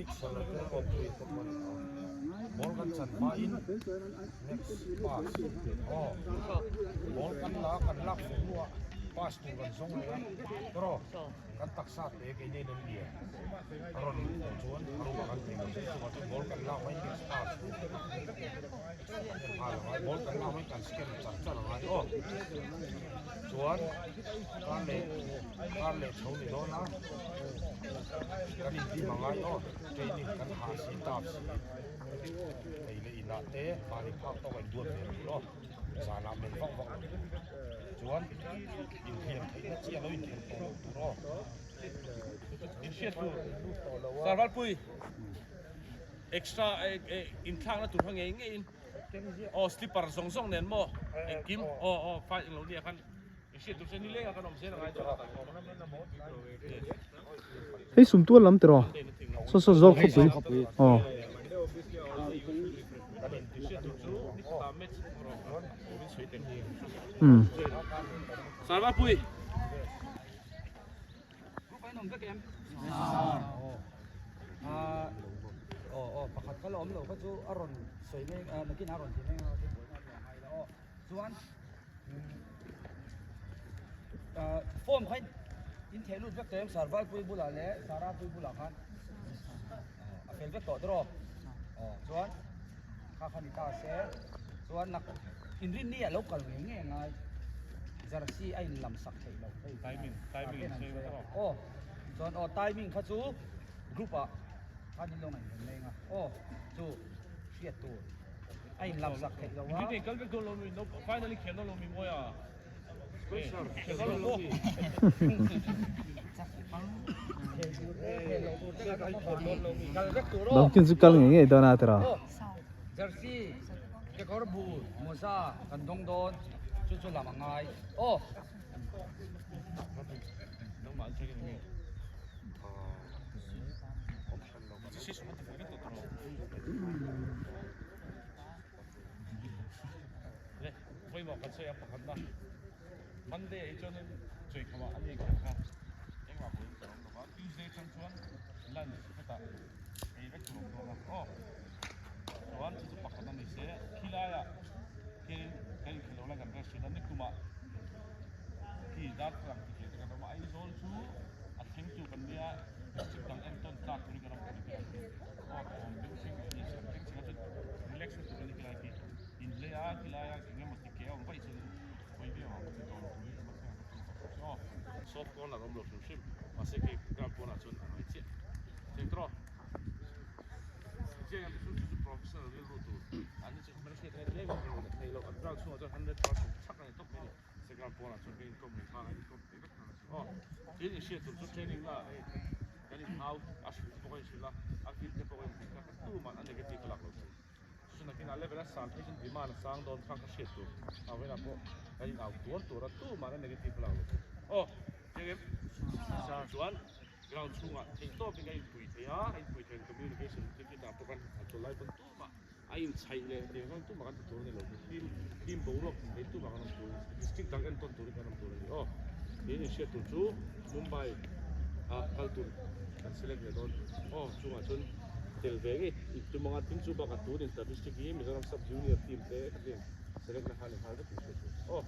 Dickson a te awmpui te pawh ani tawh. Ball kan chan hmain next pass aw ball kan la kan lak fuh hnuah pass tur kan zawng leh a tawraw kan taksa te keini in an lian a rawn luh tawh chuan a room ah kan thei lo zet chungah chuan ball kan lak hmain next pass tur kan nghal angai ball kan lak hmain kan scan char char angai aw chuan kar leh kar leh chho ni dawn a. Kan indim a ngai aw, training kan hah si tap si ei leh inah te mahni phak tawk a induat ve tur aw, zanah men vak vak lo tur chuan inhliam theihna chiah lo inhliam tawh lo tur aw. Inhriat tur Sarvalpui extra inthlakna tur kha ngei ngeiin aw slipper zawng zawng nen maw engkim aw aw fight englo nia khan Hei sumtual lam tiraw saw saw zawk khawpui aw. Umm. Chuan form kha in theh lut vek tawh em Sarvalpui bulah leh Sarapui bulah khan a fel vek tawh tiraw aw chuan kha kha ni ta se chuan nak inrinni ah lo kal ngei ngei angai jersey a in lam sak theih loh hei timing timing in sawi vek aw chuan aw timing kha chu group ah khan in lo ngaihven mai anga aw chu hriat tur. A in lam sak theih lo a. Inrinni kal vek dawn lo mi no finally khel dawn lo mi mawi a. Dawngkin chu kal ngei ngei dawn a tiraw. Jersey kekawr bul mawza kan dawng dawn chu chu lam a ngai aw. Pawimawh kan sawi a pakhatna Monday ah hi chuanin chawikhawmah a ni kher kha engmah pawhin ka awm lo va Tuesday atang chuan lunch hetah ei vek tur a awm dawn a aw chuan chu chu pakhat a ni se khilaiah khianin kan inkhel lo lai kan rest thin a nikumah khi darthlalang ti thei te kan awm a Aizawl chu a thlengtu kan nia district dang entawn tlak turin kan awm thei a ni. Aw thawm deuh thleng leh ni chhan thleng chheng a chuan relax na tur a ni khilai khi inhlei a khilai a eng emaw ti ke a awm vaih chuan pawi viau ang ti tawh lo turin a thleng ang ka ti tawh aw soft corner awm lo hrim hrim mahse khi ground pawnah chuan a ngai chiah cheng tawh chiang ang chu chu professional rilru tur an ni chu hmelhriat ngai tlem in thei lo an ground chhungah chuan 100% chak a ni tawp mai a ni se ground pawnah chuan ka inkawm ngei nghal a inkawm thei vek nghal a ni aw tin i hriat tur chu training na hei Kan inhau a hrilh te pawh ka inhrilh a, a feel te pawh ka inhrilh kha ka tumah a negative a lak lo thung. Chu nakinah level a san phei chuan demand a sang dawn kha ka hriat tur a vawiinah pawh kan inau tuar tur a tumah a negative a lak lo thung. Aw chiang em? Chuan ground chhungah theihtawpin ka inpui thei a, ka inpui thei ang communication thil khi tah pawh kan han chawl lai pawn tumah a inchhaih leh hetiang chuan tumah kan ti tur a ni lo team team boruak ti thei tumah kan awm tur district dang entawn turin kan awm tur a ni aw tin inhriat tur chu Mumbai ah kal tur kan select leh dawn aw chungah chuan tel ve ngei tum anga tin chu bakah tun inter district hi Mizoram sub junior team te khatiang select na kha ni nghal vek inhriat tur aw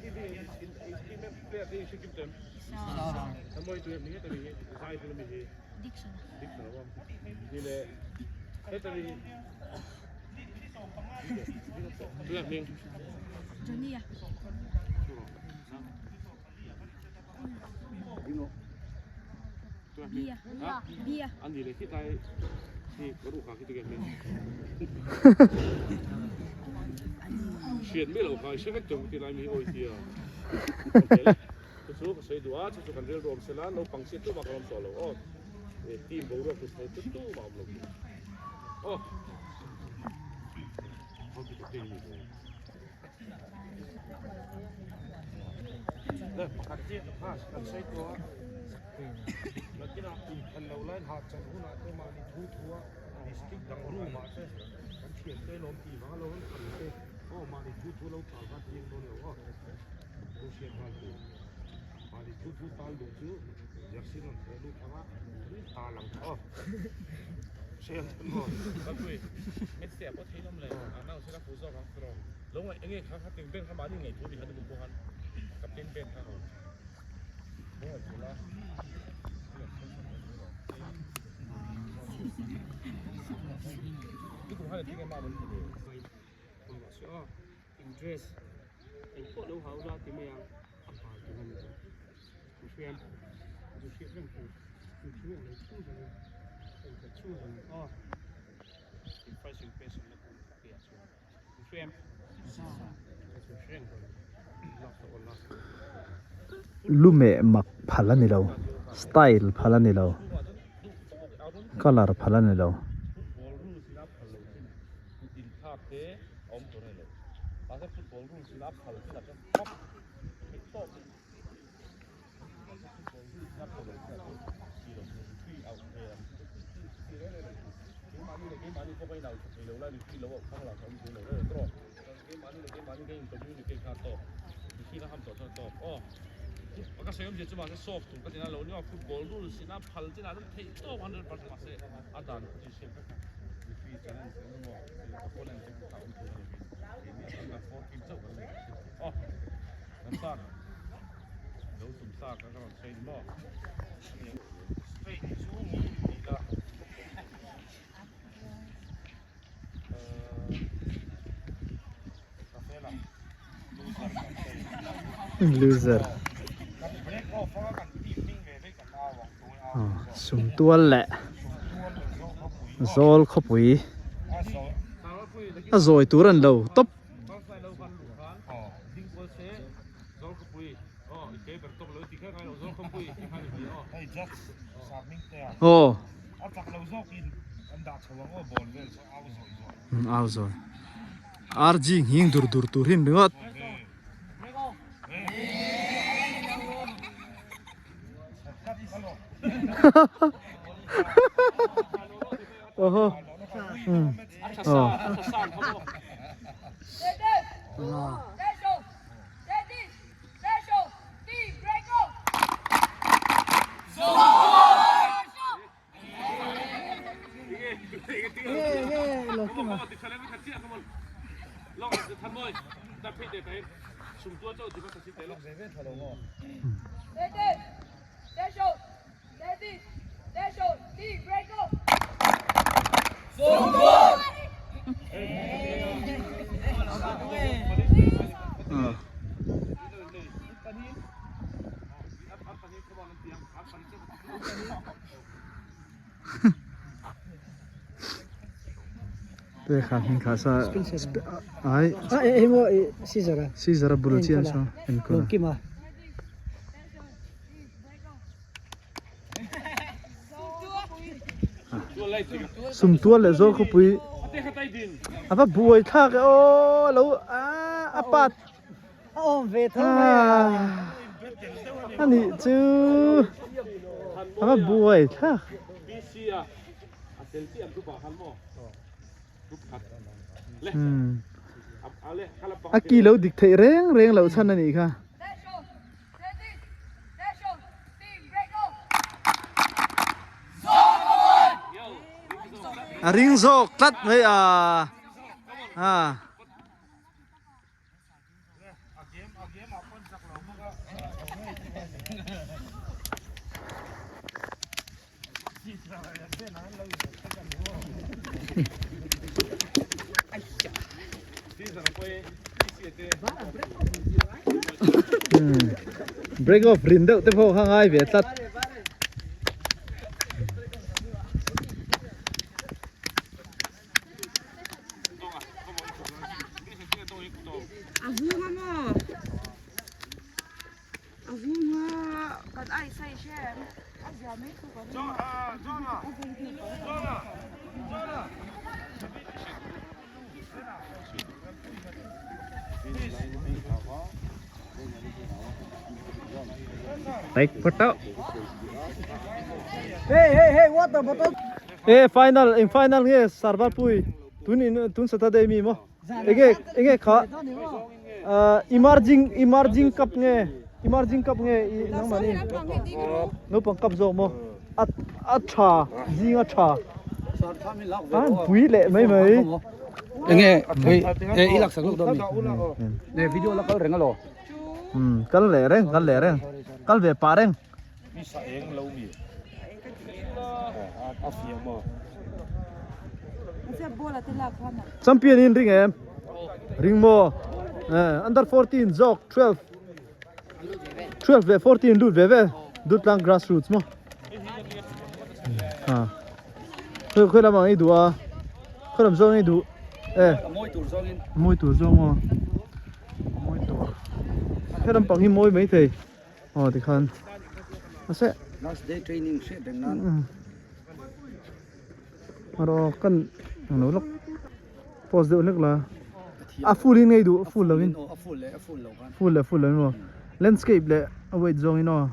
in in player te inhre kim tem Samuel tu em ni heta mi hi zai bul ami hi Diction. Diction awm. Ni le heta mi hi. Tunah hming. Johnny a. Tunah hming. Bia. Bia. Ani le khi tai hi ka ru kha khi tu ke hming. Hriat mai lo kha i hre vek tawh ti lai mi hi awi tia. Chu chu ka sawi duh a, chu chu kan rilru awm sela, naupang chiah tumah kan awm tawh lo aw, team boruak chu sawi chu tumah awm lo tur aw. Le pakhat hi kha kan sawi tawh a, nakinah inthlan loh laiin hahchawlh hunah te mahni thu thu a district dang room ah te kan thiante lawm tih vang a lo an kal te aw mahni thu thu lo tal kha thiang dawn lo aw. Thu hriat nghal tur mahni thu thu tal duh chu jersey rawn theh lut ang a tal ang aw. Lumeh mak phal a ni lo style phal a ni lo colour phal a ni lo. Loser Sumtual leh Zawl khawpui a zawi tur an lo tawp. Aw au zawi RG nghing dur dur tur hi an ringawt. Oho. Oh. Te kha hming kha sa ai Caesar a bul chian saw enkawl a. Sumtual leh zawl khawpui a va buai thlak e aw lo a pat a nih chu a va buai thlak. A ki lo dik theih reng reng loh chhan a nih kha. A ring zawk tlat mai a a. Break off rin deuh te pawh kha ngai ve tlat. E final eng final nge Sarvarpui tun in tun Saturday mi maw enge enge kha emerging emerging cup nge emerging cup nge i nangmahni naupang cup zawk maw a a tha zing a tha. An pui leh mai mai. Enge hei e i laksak lawk dawn mi. Ne video la kal reng alo. Um kal leh reng kal leh reng kal ve pah reng. Mi sa eng lo mi. A fiah maw. Champion in ring em? Ring maw? Eh under 14 zawk 12 12 leh 14 lut ve ve Dutlang grassroots maw. Ha. Khawi khawi lamah i duh a? Khawi lam zawng i duh? Eh. A mawi tur zawngin. A mawi tur zawng maw? A mawi tur. He lampang hi mawi mai thei. Aw tikhan. Mahse. Last day training hriat reng nan. Erawh kan englo lawk pause deuh hlek la. A full in ngei duh full lo in. A full leh a full lo khan. Full leh full lo in maw. Landscape leh a weight zawng in aw.